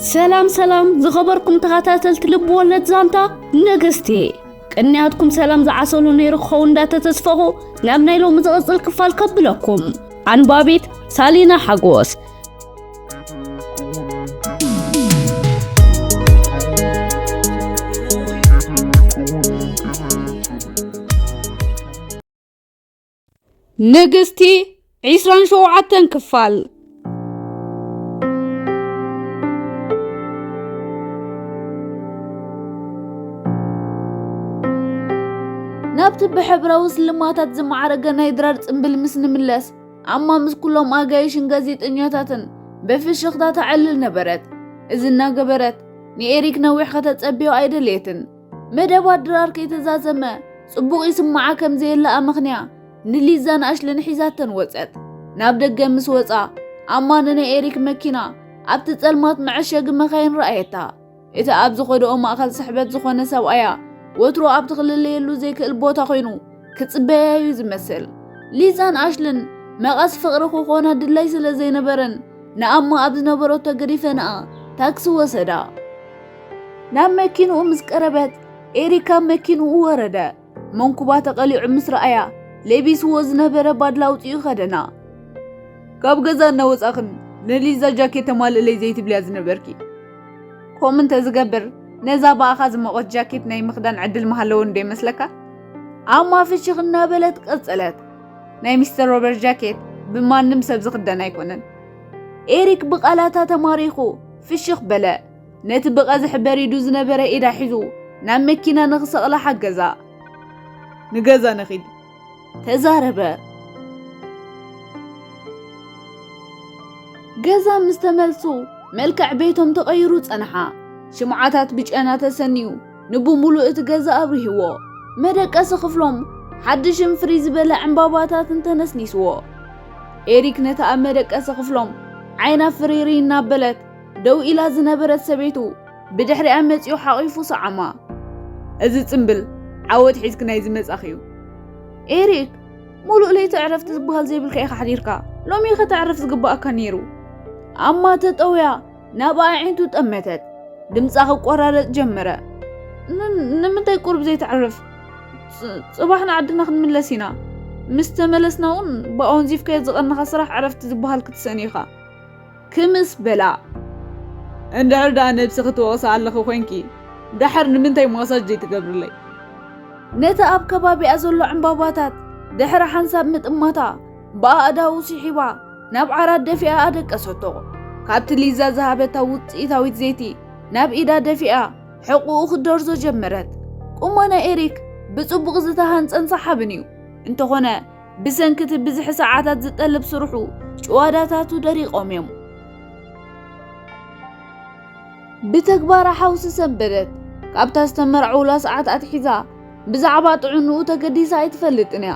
ሰላም ሰላም ዝኸበርኩም ተኸታተልቲ ልብ ወለድ ዛንታ ንግስቲ፣ ቅንያትኩም ሰላም ዝዓሰሉ ነይሩ ክኸውን እንዳተተስፈኹ ናብ ናይ ሎሚ ዝቕጽል ክፋል ከብለኩም። ኣንባቢት ሳሊና ሓጎስ። ንግስቲ ዒስራን ሸውዓተን ክፋል። ናብቲ ብሕብራዊ ስልማታት ዝማዕረገ ናይ ድራር ጽምብል ምስ ንምለስ፣ ኣማ ምስ ኩሎም ኣጋይሽን ጋዜጠኛታትን ብፍሽኽታ ተዕልል ነበረት። እዚ እናገበረት ንኤሪክ ነዊሕ ከተጸብዮ ኣይደልየትን። መደባት ድራር ከይተዛዘመ ጽቡቕ ይስምዓ ከም ዘየለ ኣመኽንያ ንሊዛን ኣሽልን ሒዛተን ወጸት። ናብ ደገ ምስ ወጻ፣ ኣማ ንናይ ኤሪክ መኪና ኣብቲ ጸልማት መዐሸጊ መኻይን ረኣየታ። እቲ ኣብ ዝኸድኦ ማእከል ስሕበት ዝኾነ ሰብኣያ ወትሩ ኣብቲ ክልለየሉ ዘይክእል ቦታ ኮይኑ ክጽበያ እዩ ዝመስል። ሊዛን ኣሽልን መቐስ ፍቕሪ ክኾና ድላይ ስለ ዘይነበረን ንኣማ ኣብ ዝነበረቶ ገዲፈንኣ ታክሲ ወሰዳ። ናብ መኪንኡ ምስ ቀረበት ኤሪክ ካብ መኪንኡ ወረደ። መንኩባ ተቐሊዑ ምስ ረኣያ ለቢስዎ ዝነበረ ባድላ ኣውጺኡ ከደና። ካብ ገዛ እናወጻኽን ንሊዛ ጃኬት ተማልእለይ ዘይትብልያ ዝነበርኪ። ከምኡ እንተዝገብር ነዛ ብኣኻ ዝመቖት ጃኬት ናይ ምኽዳን ዕድል ምሃለወ እንዶ ይመስለካ? ኣማ ፍሽኽ እናበለት ቀጸለት። ናይ ሚስተር ሮበርት ጃኬት ብማንም ሰብ ዝኽደን ኣይኮነን። ኤሪክ ብቓላታ ተማሪኹ ፍሽኽ በለ። ነቲ ብቐዝሒ በሪዱ ዝነበረ ኢዳ ሒዙ ናብ መኪና ንኽሰቕላ ሓገዛ። ንገዛ ንኺድ። ተዛረበ። ገዛ ምስ ተመልሱ መልክዕ ቤቶም ተቐይሩ ጸንሓ። ሽምዓታት ብጨና ተሰንዩ ንብሙሉእ እቲ ገዛ ኣብሪህዎ። መደቀሲ ክፍሎም ሓድሽን ፍርይ ዝበለ ዕምባባታትን ተነስኒስዎ። ኤሪክ ነቲ ኣብ መደቀሲ ክፍሎም ዓይና ፍርይርይ እናበለት ደው ኢላ ዝነበረት ሰበይቱ ብድሕሪኣ መጺኡ ሓቒፉ ሰዓማ። እዚ ጽምብል ዓወት ሒዝኪ ናይ ዝመጻኺ እዩ። ኤሪክ፣ ሙሉእ ለይቲ ዕረፍቲ ዝበሃል ዘይብልካ ኢኻ ሓዲርካ። ሎሚ ኢኻ ተዕረፍ ዝግባኣካ ነይሩ። ኣማ ተጠውያ ናብ ኣዒንቱ ጠመተት። ድምጻ ክቆራረጽ ጀመረ። ን-፣ ንምንታይ ቁሩብ ዘይተዕርፍ? ጽ-፣ ጽባሕ ንዓድና ክንምለስ ኢና። ምስ ተመለስና እውን ብኣወንዚፍካዮ ዝቐነኻ ስራሕ ዕረፍቲ ዝበሃል ክትስእን ኢኻ። ክምስ በላ። እንድሕር ደኣ ነብስኺ ትወቕሲ ኣለኺ ኮይንኪ፣ ደሓር ንምንታይ ማሳጅ ዘይትገብርለይ? ነቲ ኣብ ከባቢኣ ዘሎ ዕምባባታት ድሕሪ ሓንሳብ ምጥማታ፣ ብኣእዳዉ ስሒባ ናብ ዓራት ደፊኣ ኣደቀሰቶ። ካብቲ ሊዛ ዝሃበታ ውጽኢታዊት ዘይቲ ናብ ኢዳ ደፊኣ ሕቑኡ ክደርዞ ጀመረት። ቁመና ኤሪክ ብጽቡቕ ዝተሃንጸን ሰሓብን እዩ። እንተኾነ፣ ብሰንኪ እቲ ብዝሒ ሰዓታት ዝጠልብ ስርሑ፣ ጭዋዳታቱ ደሪቖም እዮም። ብተግባራ ሓውሲ ሰንበደት። ካብታ ዝተመርዓውላ ሰዓት ኣትሒዛ፣ ብዛዕባ ጥዕንኡ ተገዲሳ ኣይትፈልጥን እያ።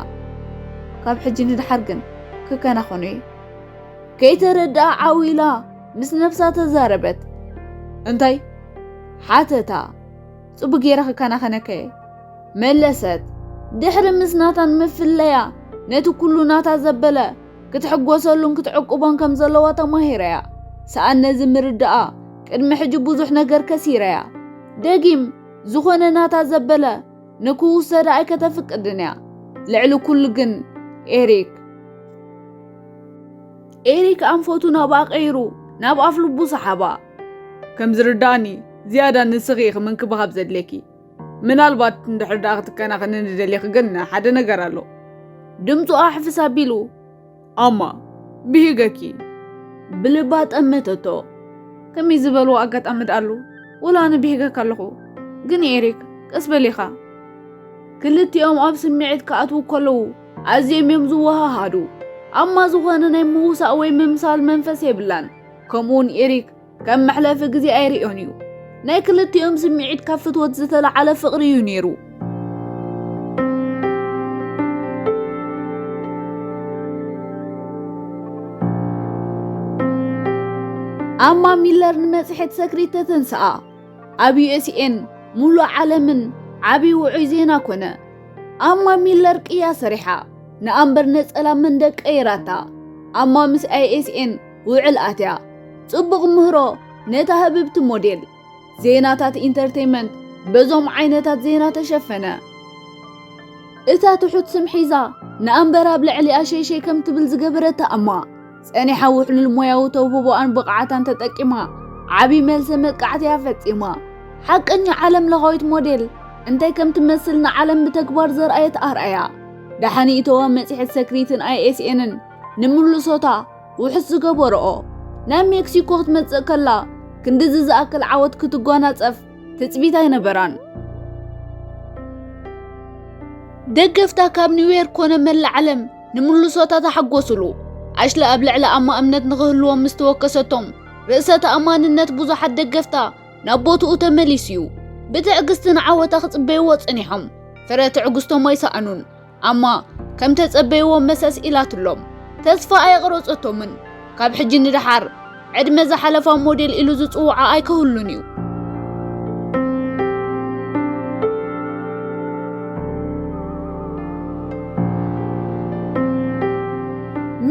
ካብ ሕጂ ንድሓር ግን ክከናኸኖ እየ። ከይተረድኣ ዓው ኢላ ምስ ነብሳ ተዛረበት። እንታይ? ሓተታ። ጽቡቕ ገይረ ክከናኸነካ እየ። መለሰት። ድሕሪ ምስናታን ምፍለያ ነቲ ኩሉ ናታ ዘበለ ክትሕጎሰሉን ክትዕቅቦን ከም ዘለዋ ተማሂረያ። ሰኣን ነዚ ምርዳኣ ቅድሚ ሕጂ ብዙሕ ነገር ከሲረያ። ደጊም ዝኾነ ናታ ዘበለ ንክውሰዳ ኣይከተፍቅድን እያ። ልዕሊ ኩሉ ግን ኤሪክ። ኤሪክ ኣንፈቱ ናብኣ ቀይሩ ናብ ኣፍ ልቡ ሰሓባ። ከም ዝርዳእኒ ዝያዳ ንስኺ ኢኺ ምንክብኻብ ዘድልየኪ። ምናልባት እንድሕር ደኣ ክትከናኸንኒ ደሊኺ ግን ሓደ ነገር ኣሎ። ድምፁ ኣሕፍስ ኣቢሉ። ኣማ፣ ብሂገኪ። ብልባ ጠመተቶ። ከመይ ዝበልዎ ኣጋጣሚ ደኣ ኣሎ? ወላ ኣነ ብሂገካ ኣለኹ። ግን ኤሪክ፣ ቀስ በል ኢኻ። ክልቲኦም ኣብ ስምዒት ክኣትዉ ከለዉ ኣዝዮም እዮም ዝወሃሃዱ። ኣማ ዝኾነ ናይ ምውሳእ ወይ ምምሳል መንፈስ የብላን። ከምኡውን ኤሪክ ከም መሕለፊ ግዜ ኣይርእዮን እዩ። ናይ ክልቲኦም ስምዒት ካብ ፍትወት ዝተለዓለ ፍቕሪ እዩ ነይሩ። ኣማ ሚለር ንመጽሔት ሰክሪት ተተንስኣ። ኣብ ዩ ኤስ ኤን ሙሉእ ዓለምን ዓቢ ውዑይ ዜና ኮነ። ኣማ ሚለር ቅያ ሰሪሓ፣ ንኣምበር ነጸላ መንደቅ ቀይራታ። ኣማ ምስ ኣይ ኤስ ኤን ውዕል ኣትያ። ጽቡቕ ምህሮ፣ ነታ ህብብቲ ሞዴል። ዜናታት ኢንተርቴይመንት በዞም ዓይነታት ዜና ተሸፈነ። እታ ትሑት ስም ሒዛ ንኣምበር ኣብ ልዕሊኣ ሸይሸይ ከም ትብል ዝገበረታ ኣማ፣ ጸኒሓ ውሕሉል ሞያዊ ተውህቦኣን ብቕዓታን ተጠቂማ ዓቢ መልሰ መጥቃዕቲ እያ ፈጺማ። ሓቀኛ ዓለም ለኻዊት ሞዴል እንታይ ከም ትመስል ንዓለም ብተግባር ዘርኣየት ኣርኣያ። ደሓን ይእተዋ መጽሔት ሰክሪትን ኣይኤስኤንን ንምልሶታ ውሑስ ዝገበረኦ። ናብ ሜክሲኮ ክትመጽእ ከላ ክንድዚ ዝኣክል ዓወት ክትጓናጸፍ ትጽቢት ኣይነበራን። ደገፍታ ካብ ኒውዮርክ ኮነ መላእ ዓለም ንምልሶታ ተሓጎስሉ። ኣሽለ ኣብ ልዕሊ ኣማ እምነት ንኽህልዎም ምስ ተወከሰቶም፣ ርእሰ ተኣማንነት ብዙሓት ደገፍታ ናብ ቦትኡ ተመሊሱ እዩ። ብትዕግስቲ ንዓወታ ክጽበይዎ ጸኒሖም። ፍረ ትዕግስቶም ኣይሰኣኑን። ኣማ ከም ተጸበይዎ መሰስ ኢላትሎም። ተስፋ ኣየቕረጸቶምን። ካብ ሕጂ ንደሓር ዕድመ ዝሓለፋ ሞዴል ኢሉ ዝጽውዓ ኣይከህሉን እዩ።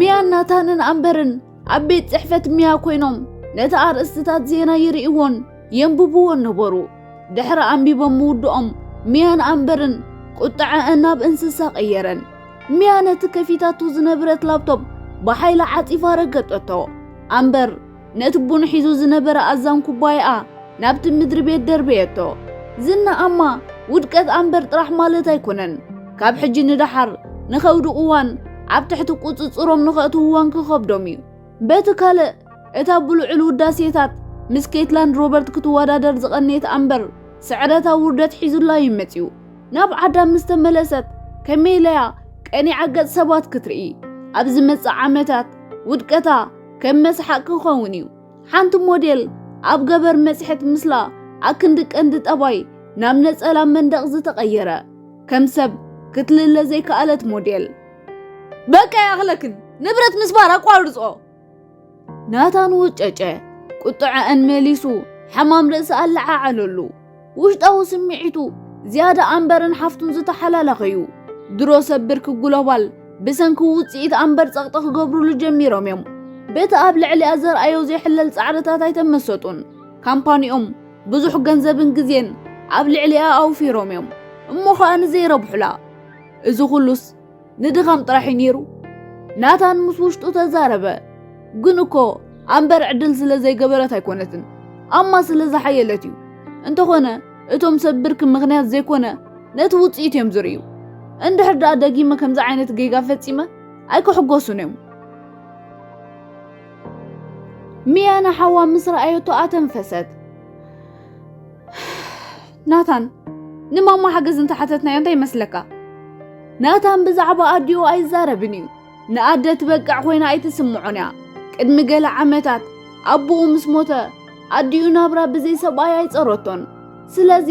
ሚያን ናታንን ኣምበርን ኣብ ቤት ጽሕፈት ሚያ ኮይኖም ነቲ ኣርእስትታት ዜና ይርእይዎን የንብብዎን ነበሩ። ድሕሪ ኣንቢቦም ምውድኦም ሚያን ኣምበርን ቁጥዐአን ናብ እንስሳ ቀየረን። ሚያ ነቲ ከፊታቱ ዝነበረት ላፕቶፕ ብሓይሊ ዓጺፋ ረገጠቶ። ኣምበር ነቲ ቡን ሒዙ ዝነበረ ኣዛን ኩባያኣ ናብቲ ምድሪ ቤት ደርበየቶ። ዝና ኣማ ውድቀት ኣምበር ጥራሕ ማለት ኣይኮነን። ካብ ሕጂ ንደሓር ንኸውዲ እዋን ኣብ ትሕቲ ቁጽጽሮም ንኸእትውዋን ክኸብዶም እዩ። በቲ ካልእ፣ እታ ብልዑል ውዳሴታት ምስ ኬትላንድ ሮበርት ክትወዳደር ዝቐነየት ኣምበር፣ ስዕረታ ውርደት ሒዙላ እዩ መጺኡ። ናብ ዓዳ ምስ ተመለሰት፣ ከመይ ኢለያ ቀኒዓ ገጽ ሰባት ክትርኢ? ኣብ ዝመጽእ ዓመታት፣ ውድቀታ ከም መስሓቕ ክኸውን እዩ። ሓንቲ ሞዴል ኣብ ገበር መጽሔት ምስላ ኣክንዲ ቀንዲ ጠባይ ናብ ነጸላ መንደቕ ዝተቐየረ፣ ከም ሰብ ክትልለ ዘይከኣለት ሞዴል። በቃ ይኣኽለክን፣ ንብረት ምስባር ኣቋርጾ። ናታን ወጨጨ። ቁጥዐአን መሊሱ፣ ሕማም ርእሲ ኣለዓዓለሉ። ውሽጣዊ ስምዒቱ ዝያዳ ኣምበርን ሓፍቱን ዝተሓላለኸ እዩ። ድሮ ሰብ ብርኪ ግሎባል ብሰንኪ ውጽኢት ኣምበር ጸቕጢ ክገብሩሉ ጀሚሮም እዮም። በቲ ኣብ ልዕሊኣ ዘርኣዮ ዘይሕለል ጻዕርታት ኣይተመሰጡን። ካምፓኒኦም ብዙሕ ገንዘብን ግዜን ኣብ ልዕሊኣ ኣውፊሮም እዮም። እሞ ኸኣ ንዘይረብሑላ። እዚ ኹሉስ ንድኻም ጥራሕ እዩ ነይሩ። ናታን ምስ ውሽጡ ተዛረበ። ግን እኮ ኣምበር ዕድል ስለ ዘይገበረት ኣይኮነትን፣ ኣማ ስለ ዝሓየለት እዩ። እንተኾነ እቶም ሰብ ብርኪ ምኽንያት ዘይኮነ ነቲ ውጽኢት እዮም ዝርእዩ። እንድሕር ደኣ ደጊመ ከምዚ ዓይነት ጌጋ ፈጺመ ኣይክሕጎሱን እዮም። ሚያ ንሓዋ ምስ ረኣየቶ ኣተንፈሰት። ናታን፣ ንማማ ሓገዝ እንተሓተትናዮ እንታይ ይመስለካ? ናታን ብዛዕባ ኣዲኡ ኣይዛረብን እዩ። ንኣደ ትበቅዕ ኮይና ኣይትስምዖን እያ። ቅድሚ ገለ ዓመታት ኣቦኡ ምስ ሞተ፣ ኣዲኡ ናብራ ብዘይ ሰብኣይ ኣይጸረቶን። ስለዚ፣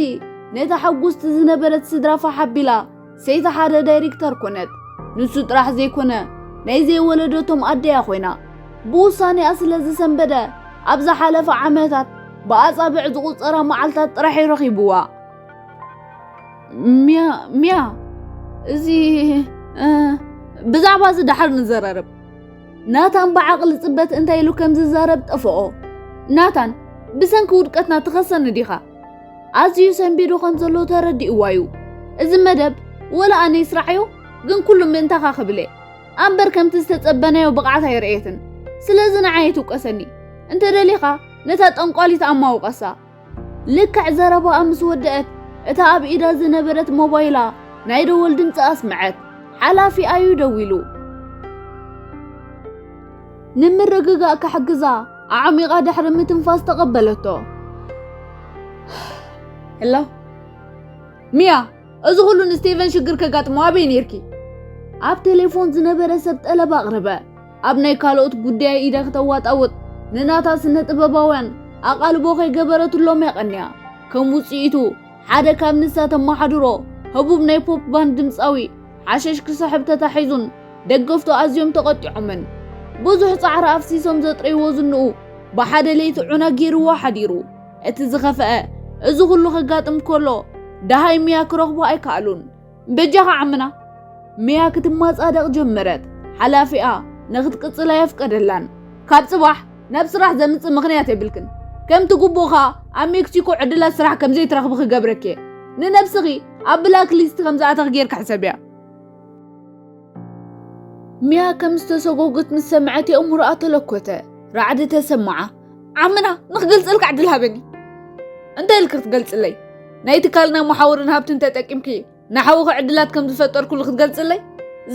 ነታ ሕጉስቲ ዝነበረት ስድራ ፋሕ ኣቢላ፣ ሰይቲ ሓደ ዳይሬክተር ኮነት። ንሱ ጥራሕ ዘይኮነ፣ ናይ ዘይወለደቶም ኣደያ ኮይና። ብውሳኔኣ ስለ ዝሰንበደ፣ ኣብ ዝሓለፈ ዓመታት ብኣጻብዕ ዝቑጸራ መዓልታት ጥራሕ እዩ ረኺብዋ። ሚያ፣ ሚያ፣ እዚ፣ እ፣ ብዛዕባ እዚ ደሓር ንዘራረብ። ናታን ብዓቕሊ ጽበት እንታይ ኢሉ ከም ዝዛረብ ጠፍኦ። ናታን፣ ብሰንኪ ውድቀትና ትኸሰኒ ዲኻ? ኣዝዩ ሰንቢዱ ከም ዘሎ ተረዲእዋ እዩ። እዚ መደብ ወላ ኣነ ይስራዓዮ፣ ግን ኩሉ ምእንታኻ ክብል እየ። ኣምበር ከምቲ ዝተጸበናዮ ብቕዓት ኣይረኣየትን። ስለዚ ንዓይ ኣይትውቀሰኒ። እንተ ደሊኻ፣ ነታ ጠንቋሊት ኣማ ውቐሳ። ልክዕ ዘረባኣ ምስ ወደአት፣ እታ ኣብ ኢዳ ዝነበረት ሞባይላ ናይ ደወል ድምጺ ኣስምዐት። ሓላፊኣ እዩ ደዊሉ። ንምርግጋእ ክሕግዛ ኣዕሚቓ ድሕሪ ምትንፋስ ተቐበለቶ። ሄሎ፣ ሚያ፣ እዚ ኩሉ ንስቴቨን ሽግር ከጋጥሞ ኣበይ ነይርኪ? ኣብ ቴሌፎን ዝነበረ ሰብ ጠለብ ኣቕረበ። ኣብ ናይ ካልኦት ጉዳይ ኢዳ ክተዋጣውጥ፣ ንናታ ስነ ጥበባውያን ኣቓልቦ ከይገበረትሎም የቐንያ። ከም ውጽኢቱ፣ ሓደ ካብ ንሳ ተመሓድሮ ህቡብ ናይ ፖፕ ባንድ ድምጻዊ ሓሸሽ ክስሕብ ተታሒዙን ደገፍቱ ኣዝዮም ተቐጢዖምን። ብዙሕ ጻዕሪ ኣፍሲሶም ዘጥረይዎ ዝንኡ ብሓደ ለይቲ ዑና ገይርዎ ሓዲሩ። እቲ ዝኸፍአ፣ እዚ ኩሉ ከጋጥም ከሎ፣ ደሃይ ሚያ ክረኽቦ ኣይከኣሉን። በጃኻ ዓምና። ሚያ ክትማጻደቕ ጀመረት። ሓላፊኣ ንኽትቅጽል ኣየፍቀደላን። ካብ ጽባሕ ናብ ስራሕ ዘምጽእ ምኽንያት የብልክን። ከምቲ ግቡእኻ ኣብ ሜክሲኮ ዕድላት ስራሕ ከም ዘይትረኽቢ ክገብረኪ እየ። ንነብስኺ ኣብ ብላክ ሊስት ከም ዝኣተኺ ጌርካ ሕሰብያ። ሚያ ከም ዝተሰጎገት ምስ ሰምዐት የእምሮኣ ተለኮተ። ራዕዲ ተሰምዓ። ዓምና ንክገልጸልካ ዕድል ሃበኒ። እንታይ ኢልኪ ክትገልጽለይ? ናይ ትካልና መሓውርን ሃብትን ተጠቂምኪ ንሓውኺ ዕድላት ከም ዝፈጠርኩሉ ክትገልጽለይ?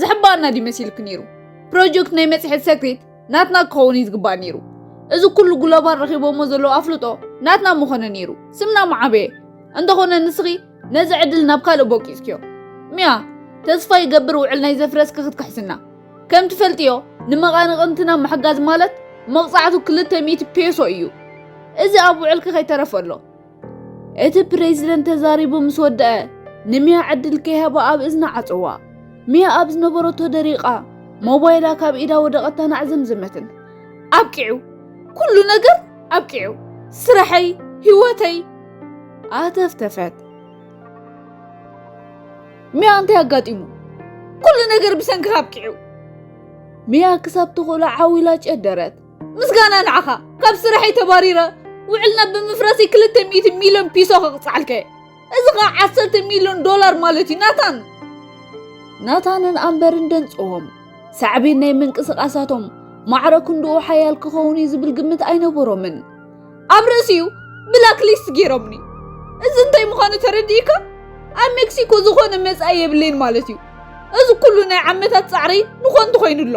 ዝሕባኣና ድዩ መሲልኪ ነይሩ? ፕሮጀክት ናይ መጽሔት ሰክሬት ናትና ክኸውን እዩ ዝግባእ ነይሩ። እዚ ኩሉ ግሎባል ረኺቦሞ ዘለዉ ኣፍልጦ ናትና ምኾነ ነይሩ። ስምና ምዓበየ። እንተኾነ ንስኺ ነዚ ዕድል ናብ ካልእ ቦቂጽክዮ። ሚያ፣ ተስፋ ይገብር ውዕል ናይ ዘፍረስኪ ክትክሕስና። ከም ትፈልጥዮ፣ ንመቓንቕንትና ምሕጋዝ ማለት መቕጻዕቱ ክልተ ሚእቲ ፔሶ እዩ። እዚ ኣብ ውዕልኪ ከይተረፈ ኣሎ። እቲ ፕሬዚደንት ተዛሪቡ ምስ ወደአ፣ ንሚያ ዕድል ከይሃባ ኣብ እዝና ዓጸዋ። ሚያ ኣብ ዝነበረቶ ደሪቓ፣ ሞባይላ ካብ ኢዳ ወደቐታ ናዕዘምዘመትን። ኣብቂዑ፣ ኩሉ ነገር ኣብቂዑ፣ ስራሐይ፣ ህይወተይ። ኣተፍተፈት። ሚያ እንታይ ኣጋጢሙ? ኩሉ ነገር ብሰንክኻ ኣብቂዑ። ሚያ ክሳብ ትኽእሎ ዓው ኢላ ጨደረት። ምስጋና ንዓኻ፣ ካብ ስራሐይ ተባሪረ፣ ውዕልና ብምፍራሰይ ክልተ ሚእቲ ሚልዮን ፒሶ ከቕጽዓልካ እየ። እዚ ኸኣ ዓሰርተ ሚልዮን ዶላር ማለት እዩ፣ ናታን። ናታንን ኣምበርን ደንጽዎም። ሳዕቤን ናይ ምንቅስቓሳቶም ማዕረ ክንድኡ ሓያል ክኸውን እዩ ዝብል ግምት ኣይነበሮምን። ኣብ ርእሲኡ ብላክ ሊስት ገይሮምኒ። እዚ እንታይ ምዃኑ ተረዲእካ? ኣብ ሜክሲኮ ዝኾነ መጻኢ የብለይን ማለት እዩ። እዚ ኩሉ ናይ ዓመታት ጻዕረይ ንኾንቱ ኮይኑ ኣሎ።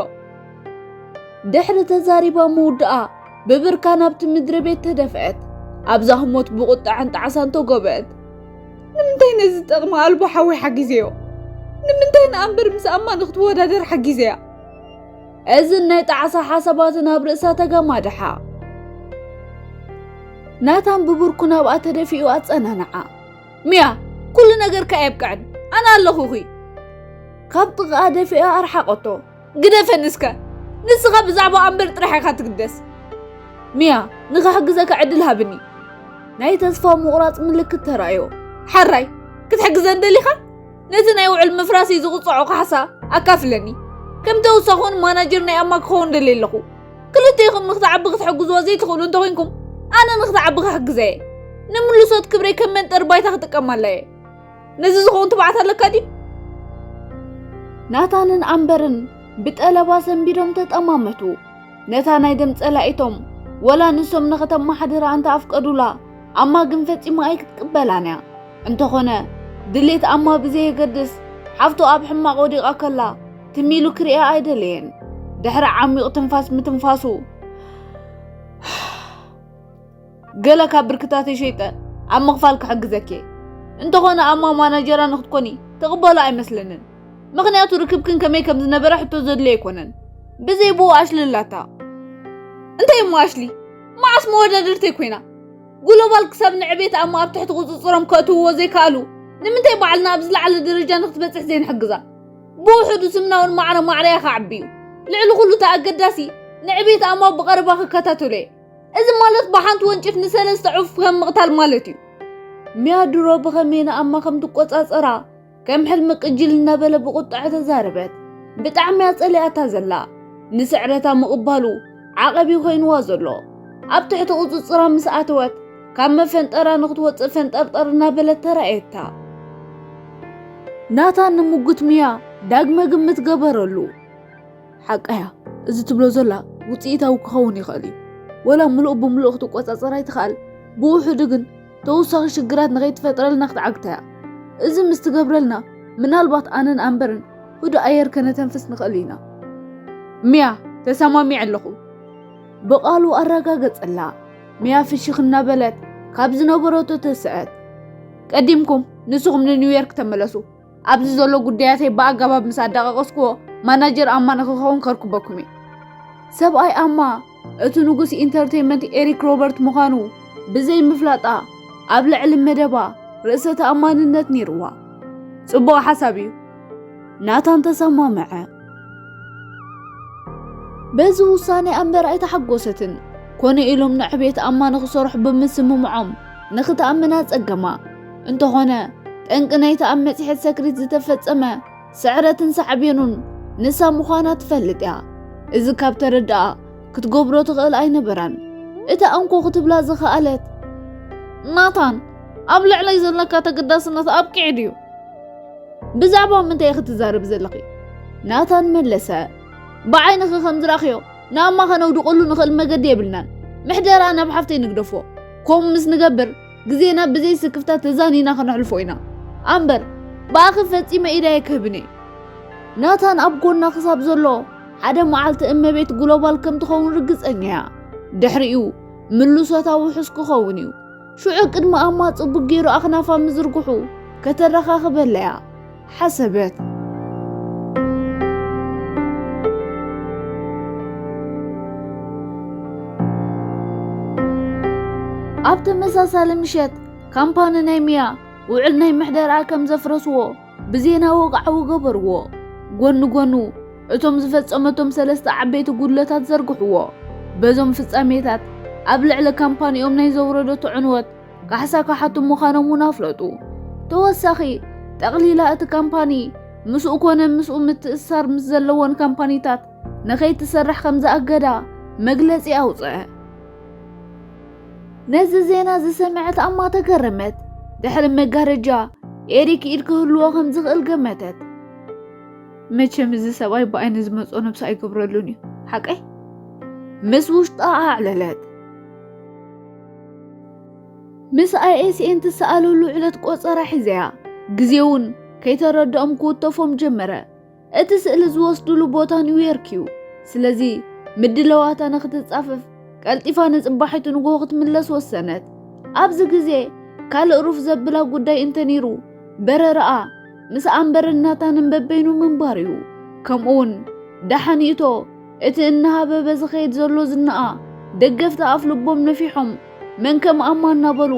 ድሕሪ ተዛሪባ ምውድኣ፣ ብብርካ ናብቲ ምድሪ ቤት ተደፍአት። ኣብዛ ህሞት ብቑጥዐን ጣዕሳን ተጎበአት። ንምንታይ ነዚ ጥቕሚ ኣልቦ ሓወይ ሓጊዘዮ? ንምንታይ ንኣምበር ምስ ኣማን ክትወዳደር ሓጊዘያ? እዝን ናይ ጣዕሳ ሓሳባትን ኣብ ርእሳ ተገማድሓ። ናታን ብብርኩ ናብኣ ተደፊኡ ኣጸናንዓ። ሚያ፣ ኩሉ ነገርካ ኣየብቅዕን። ኣነ ኣለኹኺ። ካብ ጥቓኣ ደፊኣ ኣርሓቐቶ። ግደፈኒ እስከ። ንስኻ ብዛዕባ ኣምበር ጥራሕ ኢኻ ትግደስ። ሚያ፣ ንኽሕግዘካ ዕድል ሃብኒ። ናይ ተስፋ ምቑራጽ ምልክት ተራእዮ። ሓራይ፣ ክትሕግዘን ደሊኻ? ነቲ ናይ ውዕል ምፍራሰይ ዝቕጽዖ ካሕሳ ኣካፍለኒ። ከም ተወሳኺ እውን ማናጀር ናይ ኣማ ክኸውን ደልየ ኣለኹ። ክልቴኹም ንኽትዓቢ ክትሕግዝዋ ዘይትኽእሉ እንተኾይንኩም፣ ኣነ ንኽትዓቢ ክሕግዛ እየ። ንምልሶት ክብረይ ከም መንጠሪ ባይታ ክጥቀመላ እየ። ነዚ ዝኸውን ትብዓት ኣለካ ድዩ? ናታንን ኣምበርን ብጠለባ ሰንቢዶም ተጠማመቱ። ነታ ናይ ደም ጸላኢቶም ወላ ንሶም ንኸተመሓድራ እንተ ኣፍቀዱላ፣ ኣማ ግን ፈጺማ ኣይክትቅበላን እያ። እንተኾነ፣ ድሌት ኣማ ብዘየገድስ፣ ሓፍቱ ኣብ ሕማቕ ወዲቓ ከላ፣ ትም ኢሉ ክርእያ ኣይደለየን። ድሕሪ ዓሚቕ ትንፋስ ምትንፋሱ፣ ገለ ካብ ብርክታተይ ሸይጠ ኣብ ምኽፋል ክሕግዘኪ እየ። እንተኾነ ኣማ ማናጀራ ንክትኮኒ ትቕበሎ ኣይመስለንን። ምኽንያቱ ርክብክን ከመይ ከም ዝነበረ ሕቶ ዘድልዮ ኣይኮነን። ብዘይ ብኡ ኣሽሊ ኣላታ። እንታይ እሞ ኣሽሊ? መዓስ መወዳደርተይ ኮይና? ግሎባል ክሳብ ንዕቤት ኣማ ኣብ ትሕቲ ቁጽጽሮም ከእትውዎ ዘይከኣሉ፣ ንምንታይ ባዕልና ኣብ ዝለዓለ ደረጃ ንክትበጽሕ ዘይንሕግዛ? ብውሕዱ ስምና እውን ማዕረ ማዕረያ ክዓቢ እዩ። ልዕሊ ኩሉ እቲ ኣገዳሲ፣ ንዕቤት ኣማ ብቐረባ ክከታተሎ እየ። እዚ ማለት ብሓንቲ ወንጭፍ ንሰለስተ ዑፍ ከም ምቕታል ማለት እዩ። ሚያ ድሮ ብኸመይ ንኣማ ከም ትቆጻጸራ ከም ሕልሚ ቅጅል እናበለ ብቁጥዐ ተዛረበት። ብጣዕሚ እያ ጸሊኣታ ዘላ። ንስዕረታ ምቕባሉ ዓቐብ እዩ ኮይንዋ ዘሎ። ኣብ ትሕቲ ቁጽጽራ ምስ ኣተወት ካብ መፈንጠራ ንክትወጽእ ፈንጠርጠር እናበለት ተራእየታ። ናታን ንምጉት ሚያ ዳግመ ግምት ገበረሉ። ሓቃያ፣ እዚ ትብሎ ዘላ ውጽኢታዊ ክኸውን ይኽእል እዩ። ወላ ምሉእ ብምሉእ ክትቆጻጸራ ይትኽኣል፣ ብውሑዱ ግን ተወሳኺ ሽግራት ንኸይትፈጥረልና ክትዓግታ እያ። እዚ ምስ ትገብረልና፣ ምናልባት ኣነን ኣምበርን ህዱእ ኣየር ከነተንፍስ ንኽእል ኢና። ሚያ፣ ተሰማሚዐ ኣለኹ። ብቓሉ ኣረጋገጸላ። ሚያ ፍሽኽ እናበለት ካብ ዝነበረቶ ተስዐት። ቀዲምኩም ንስኹም ንኒውዮርክ ተመለሱ። ኣብዚ ዘሎ ጉዳያተይ ብኣገባብ ምስ ኣዳቐቐስክዎ፣ ማናጀር ኣማ ንኽኸውን ከርክበኩም እየ። ሰብኣይ ኣማ፣ እቲ ንጉስ ኢንተርቴይንመንት ኤሪክ ሮበርት ምዃኑ ብዘይምፍላጣ፣ ኣብ ልዕሊ መደባ ርእሰ ተኣማንነት ነይርዋ። ጽቡቕ ሓሳብ እዩ። ናታን ተሰማምዐ። በዚ ውሳኔ ኣምበር ኣይተሓጎሰትን። ኮነ ኢሎም ንዕቤት ኣማ ንኽሰርሑ ብምስምምዖም ንኽትኣምን ኣጸገማ። እንተኾነ፣ ጠንቂ ናይቲ ኣብ መጽሔት ሰክሪት ዝተፈጸመ ስዕረትን ሳዕቤኑን ንሳ ምዃና ትፈልጥ እያ። እዚ ካብ ተረድኣ፣ ክትገብሮ ትኽእል ኣይነበራን። እታ እንኮ ክትብላ ዝኸኣለት። ናታን፣ ኣብ ልዕለይ ዘለካ ተገዳስነት ኣብቂዑ ድዩ? ብዛዕባ ምንታይ ክትዛረቢ ዘለኺ? ናታን መለሰ። ብዓይንኺ ከም ዝረኣኽዮ፣ ንኣማ ከነውድቐሉ ንኽእል መገዲ የብልናን። ምሕደራ ናብ ሓፍተይ ንግደፎ። ከምኡ ምስ ንገብር፣ ግዜና ብዘይ ስክፍታ ተዛኒና ከነሕልፎ ኢና። ኣምበር፣ ብኣኺ ፈጺመ ኢድ ኣይክህብን እየ። ናታን ኣብ ጎና ክሳብ ዘሎ፣ ሓደ መዓልቲ እመቤት ግሎባል ከም ትኸውን ርግጸኛ እያ። ድሕሪኡ፣ ምልሶታ ውሑስ ክኸውን እዩ። ሽዑ ቅድሚ ኣማ ጽቡቕ ገይሩ ኣኽናፋ ምዝርግሑ ከተረኻኽበላ እያ ሓሰበት። ኣብ ተመሳሳሊ ምሸት ካምፓኒ ናይ ሚያ ውዕል ናይ ምሕደራ ከም ዘፍረስዎ ብዜና ወግዓዊ ገበርዎ። ጎኒ ጎኑ እቶም ዝፈጸመቶም ሰለስተ ዓበይቲ ጉድለታት ዘርግሕዎ። በዞም ፍጻሜታት ኣብ ልዕሊ ካምፓኒኦም ናይ ዘውረደቶ ዕንወት ካሕሳ ካሓቱ ምዃኖም እውን ኣፍለጡ። ተወሳኺ፣ ጠቕሊላ እቲ ካምፓኒ ምስኡ ኮነ ምስኡ ምትእስሳር ምስ ዘለወን ካምፓኒታት ንኸይትሰርሕ ከም ዝኣገዳ መግለጺ ኣውጽአ። ነዚ ዜና ዝሰምዐት ኣማ ተገረመት። ድሕሪ መጋረጃ ኤሪክ ኢድ ክህልዎ ከም ዝኽእል ገመተት። መቸም እዚ ሰብኣይ ብኣይኒ ዝመጾ ነብሱ ኣይገብረሉን እዩ። ሓቀይ? ምስ ውሽጣ ኣዕለለት። ምስ ኣይኤስኤን ትሰኣለሉ ዕለት ቆጸራ ሒዘያ። ግዜ እውን ከይተረድኦም ክውተፎም ጀመረ። እቲ ስእሊ ዝወስድሉ ቦታ ኒውዮርክ እዩ። ስለዚ ምድላዋታ ንክትጻፈፍ ቀልጢፋ ንጽባሒቱ ንግሆ ክትምለስ ወሰነት። ኣብዚ ግዜ ካልእ ሩፍ ዘብላ ጉዳይ እንተነይሩ፣ በረራኣ ምስ ኣምበርን ናታንን በበይኑ ምንባር እዩ። ከምኡውን ደሓን ይእቶ እቲ እናሃበበ ዝኸይድ ዘሎ ዝናኣ ደገፍታ ኣፍ ልቦም ነፊሖም መን ከም ኣማ እናበሉ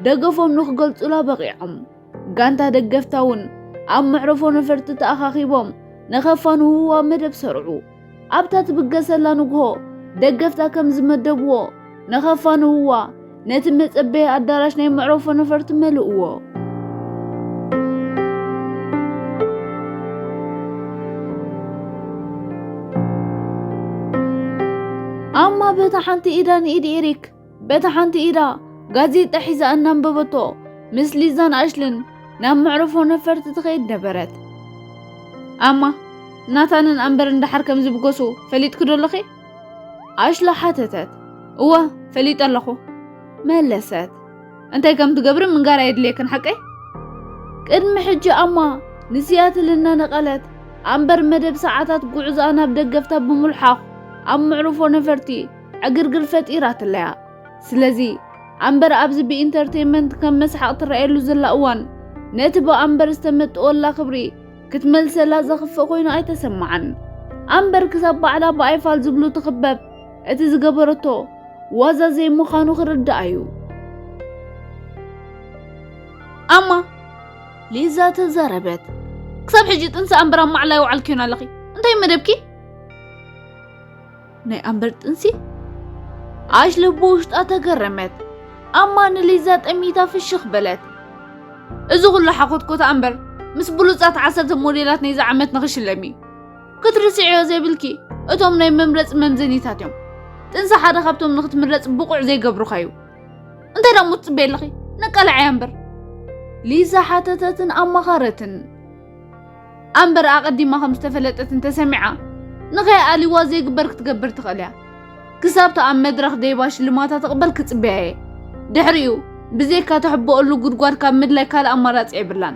ደገፎም ንክገልጹላ በቒዖም። ጋንታ ደገፍታ እውን ኣብ መዕረፎ ነፈርቲ ተኣኻኺቦም ንኸፋንውዋ መደብ ሰርዑ። ኣብታ ትብገሰላ ንግሆ ደገፍታ ከም ዝመደብዎ ንኸፋንውዋ ነቲ መጸበዪ ኣዳራሽ ናይ መዕረፎ ነፈርቲ መልእዎ። ኣማ በታ ሓንቲ ኢዳ ንኢድ ኤሪክ በታ ሓንቲ ኢዳ ጋዜጣ ሒዛ እናንበበቶ ምስ ሊዛን ኣሽልን ናብ መዕረፎ ነፈርቲ ትኸይድ ነበረት። ኣማ፣ ናታንን ኣምበርን ደሓር ከም ዝብገሱ ፈሊጥኪ ዶ ኣለኺ? ኣሽላ ሓተተት። እወ፣ ፈሊጠ ኣለኹ፣ መለሰት። እንታይ ከም ትገብሪ ምንጋር ኣየድልየክን ሓቀይ? ቅድሚ ሕጂ ኣማ ንሲያትል እናነቐለት ኣምበር መደብ ሰዓታት ጉዕዞኣ ናብ ደገፍታ ብምልሓኽ ኣብ መዕርፎ ነፈርቲ ዕግርግር ፈጢራትለያ። ስለዚ ኣምበር ኣብዚ ብኢንተርቴይንመንት ከም መስሓቕ ትረኣየሉ ዘላ እዋን ነቲ ብኣምበር ዝተመጠወላ ክብሪ ክትመልሰላ ዘኽፍእ ኮይኑ ኣይተሰምዓን። ኣምበር ክሳብ ባዕላ ብኣይፋል ዝብሉ ትኽበብ እቲ ዝገበረቶ ዋዛ ዘይምዃኑ ክርዳእ እዩ። ኣማ፣ ሊዛ ተዛረበት። ክሳብ ሕጂ ጥንሲ ኣምበር ኣብ ማዕላ ይውዓልክዮን ኣለኺ። እንታይ መደብኪ? ናይ ኣምበር ጥንሲ? ኣሽሊ ብውሽጣ ተገረመት። ኣማ ንሊዛ ጠሚታ ፍሽኽ በለት። እዚ ኩሉ ሓኾትኮት ኣምበር ምስ ብሉጻት ዓሰርተ ሞዴላት ናይዚ ዓመት ንኽሽለም እዩ። ክትርስዕዮ ዘይብልኪ እቶም ናይ መምረጺ መምዘኒታት እዮም። ጥንሲ ሓደ ካብቶም ንኽትምረጽ ብቑዕ ዘይገብሩኻ እዩ። እንታይ ደኣ እሞ ትጽበይ ኣለኺ? ነቃልዓያ እምበር። ሊዛ ሓተተትን ኣማኻረትን። ኣምበር ኣቐዲማ ከም ዝተፈለጠት እንተሰሚዓ ንኸይኣልይዋ ዘይግበር ክትገብር ትኽእል እያ። ክሳብቲ ኣብ መድረኽ ደይባ ሽልማታ ትቕበል ክጽበያ እየ። ድሕሪኡ ብዘይካ ትሕብኦሉ ጉድጓድ ካብ ምድላይ ካልእ ኣማራጺ የብላን።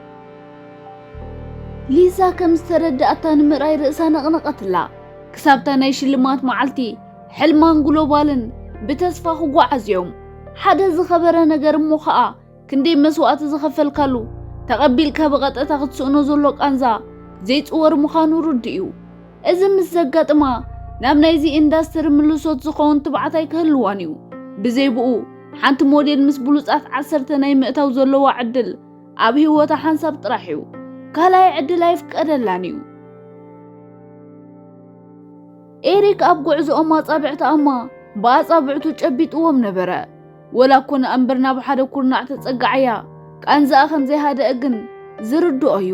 ሊዛ ከም ዝተረድኣታ ንምርኣይ ርእሳ ነቕነቐትላ። ክሳብታ ናይ ሽልማት መዓልቲ ሕልማን ግሎባልን ብተስፋ ክጓዓዙ እዮም። ሓደ ዝኸበረ ነገር እሞ ኸኣ ክንደይ መስዋእቲ ዝኸፈልካሉ ተቐቢልካ ብቐጥታ ክትስእኖ ዘሎ ቃንዛ ዘይጽወር ምዃኑ ርዱእ እዩ። እዚ ምስ ዘጋጥማ ናብ ናይዚ ኢንዳስትሪ ምልሶት ዝኸውን ትብዓት ኣይክህልዋን እዩ። ብዘይ ብኡ ሓንቲ ሞዴል ምስ ብሉጻት ዓሰርተ ናይ ምእታው ዘለዋ ዕድል ኣብ ህይወታ ሓንሳብ ጥራሕ እዩ። ካልኣይ ዕድል ኣይፍቀደላን እዩ። ኤሪክ ኣብ ጉዕዞኦም ኣጻብዕቲ ኣማ ብኣጻብዕቱ ጨቢጥዎም ነበረ። ወላ እኮ ንኣምበር ናብ ሓደ ኩርናዕ ተጸጋዓያ ቃንዛኣ ከም ዘይሃደአ ግን ዝርድኦ እዩ።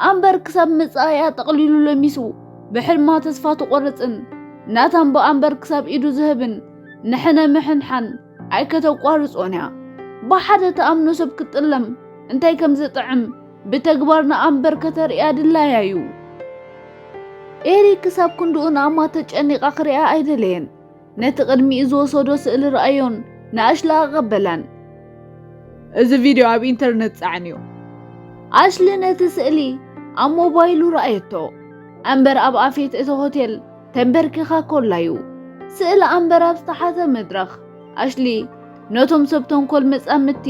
ኣምበር ክሳብ መጻኢኣ ጠቕሊሉ ለሚሱ ብሕልማ ተስፋ ትቖርጽን ናታን ብኣምበር ክሳብ ኢዱ ዝህብን ንሕነ ምሕንሓን ኣይከተቋርጾን እያ። ብሓደ ተኣምኖ ሰብ ክትጥለም እንታይ ከም ዝጥዕም ብተግባር ንኣምበር ከተርእያ ድላያ እዩ። ኤሪክ ክሳብ ክንድኡ ንኣማ ተጨኒቓ ክርእያ ኣይደለየን። ነቲ ቅድሚኡ ዝወሰዶ ስእሊ ረኣዮን ንኣሽሊ ኣቐበላን። እዚ ቪድዮ ኣብ ኢንተርነት ጻዕንዮ። ኣሽሊ ነቲ ስእሊ ኣብ ሞባይሉ ረኣየቶ። ኣምበር ኣብ ኣፌት እቲ ሆቴል ተንበርኪኻ ኮላዩ። ስእሊ ኣምበር ኣብ ዝተሓተ መድረኽ ኣሽሊ ነቶም ሰብ ተንኮል መጻምድቲ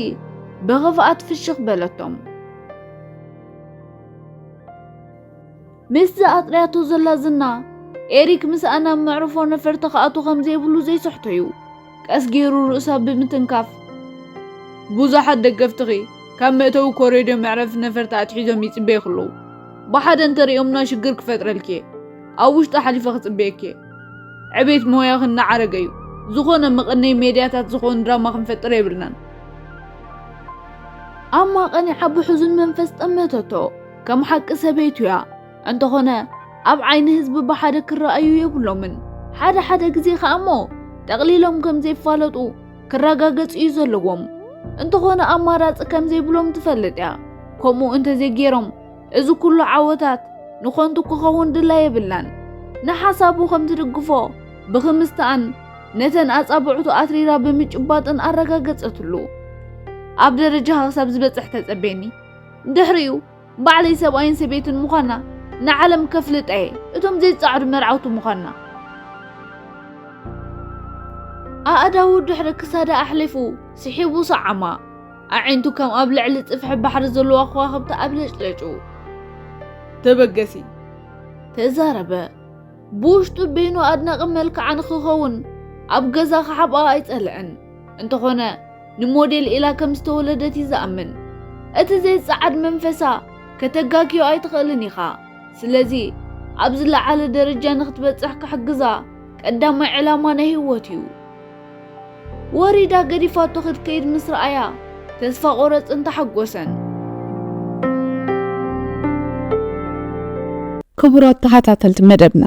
ብኽፍኣት ፍሽኽ በለቶም። ምስዚ ኣጥርያቶ ዘላ ዝና፣ ኤሪክ ምስኣ ናብ መዕርፎ ነፈርቲ ክኣቱ ከም ዘይብሉ ዘይስሕቶ እዩ። ቀስ ገይሩ ርእሳ ብምትንካፍ፣ ብዙሓት ደገፍትኺ ካብ መእተዊ ኮሪዶ መዕረፊ ነፈርቲ ኣትሒዞም ይጽበዩ ክለዉ፣ ብሓደ እንተሪኦምና ሽግር ክፈጥረልኪ እየ። ኣብ ውሽጢ ሓሊፈ ክጽበየኪ እየ። ዕቤት ሞያኺ እናዓረገ እዩ። ዝኾነ መቐነይ ሜድያታት ዝኾን ድራማ ክንፈጥር የብልናን። ኣማ ቀኒዓ ብሕዙን መንፈስ ጠመተቶ። ከም ሓቂ ሰበይቱ እያ። እንተኾነ ኣብ ዓይኒ ህዝቢ ብሓደ ክረኣዩ የብሎምን። ሓደ ሓደ ግዜ ከኣ እሞ ጠቕሊሎም ከም ዘይፋለጡ ክረጋገጽ እዩ ዘለዎም። እንተኾነ ኣማራጺ ከም ዘይብሎም ትፈልጥ እያ። ከምኡ እንተዘይገይሮም እዚ ኩሉ ዓወታት ንኾንቱ ክኸውን ድላ የብላን። ንሓሳቡ ከም ትድግፎ ብኽምስትኣን ነተን ኣጻብዕቱ ኣትሪራ ብምጭባጥን ኣረጋገጸትሉ። ኣብ ደረጃኻ ክሳብ ዝበጽሕ ተጸቤኒ። ድሕሪኡ ባዕለይ ሰብኣይን ሰበይትን ምዃና ንዓለም ከፍልጣ እየ። እቶም ዘይጸዓዱ መርዓውቲ ምዃና። ኣእዳዉ ድሕሪ ክሳዳ ኣሕሊፉ ስሒቡ ሰዓማ። ኣዒንቱ ከም ኣብ ልዕሊ ጽፍሒ ባሕሪ ዘለዋ ከዋኽብቲ ኣብለጭለጩ። ተበገሲ። ተዛረበ። ብውሽጡ በይኑ ኣድናቒ መልክዓ ንኽኸውን ኣብ ገዛ ክሓብኣ ኣይጸልእን። እንተኾነ ንሞዴል ኢላ ከም ዝተወለደት እዩ ዝኣምን። እቲ ዘይጸዓድ መንፈሳ ከተጋግዮ ኣይትኽእልን ኢኻ። ስለዚ ኣብ ዝለዓለ ደረጃ ንኽትበጽሕ ክሕግዛ ቀዳማይ ዕላማ ናይ ህይወት እዩ። ወሪዳ ገዲፋቶ ክትከይድ ምስ ረኣያ ተስፋ ቆረጽን ተሓጎሰን። ክቡራት ተኸታተልቲ መደብና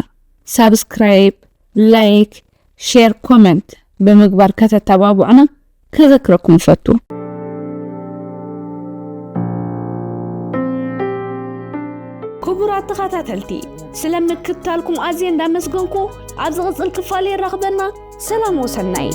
ሳብስክራይብ፣ ላይክ፣ ሼር፣ ኮመንት ብምግባር ከተተባብዑና ከዘክረኩም እፈቱ። ክቡራት ተኸታተልቲ ስለ ምክትታልኩም ኣዝየ እንዳመስገንኩ ኣብ ዝቕጽል ክፋል የራኽበና። ሰላም ወሰናይ።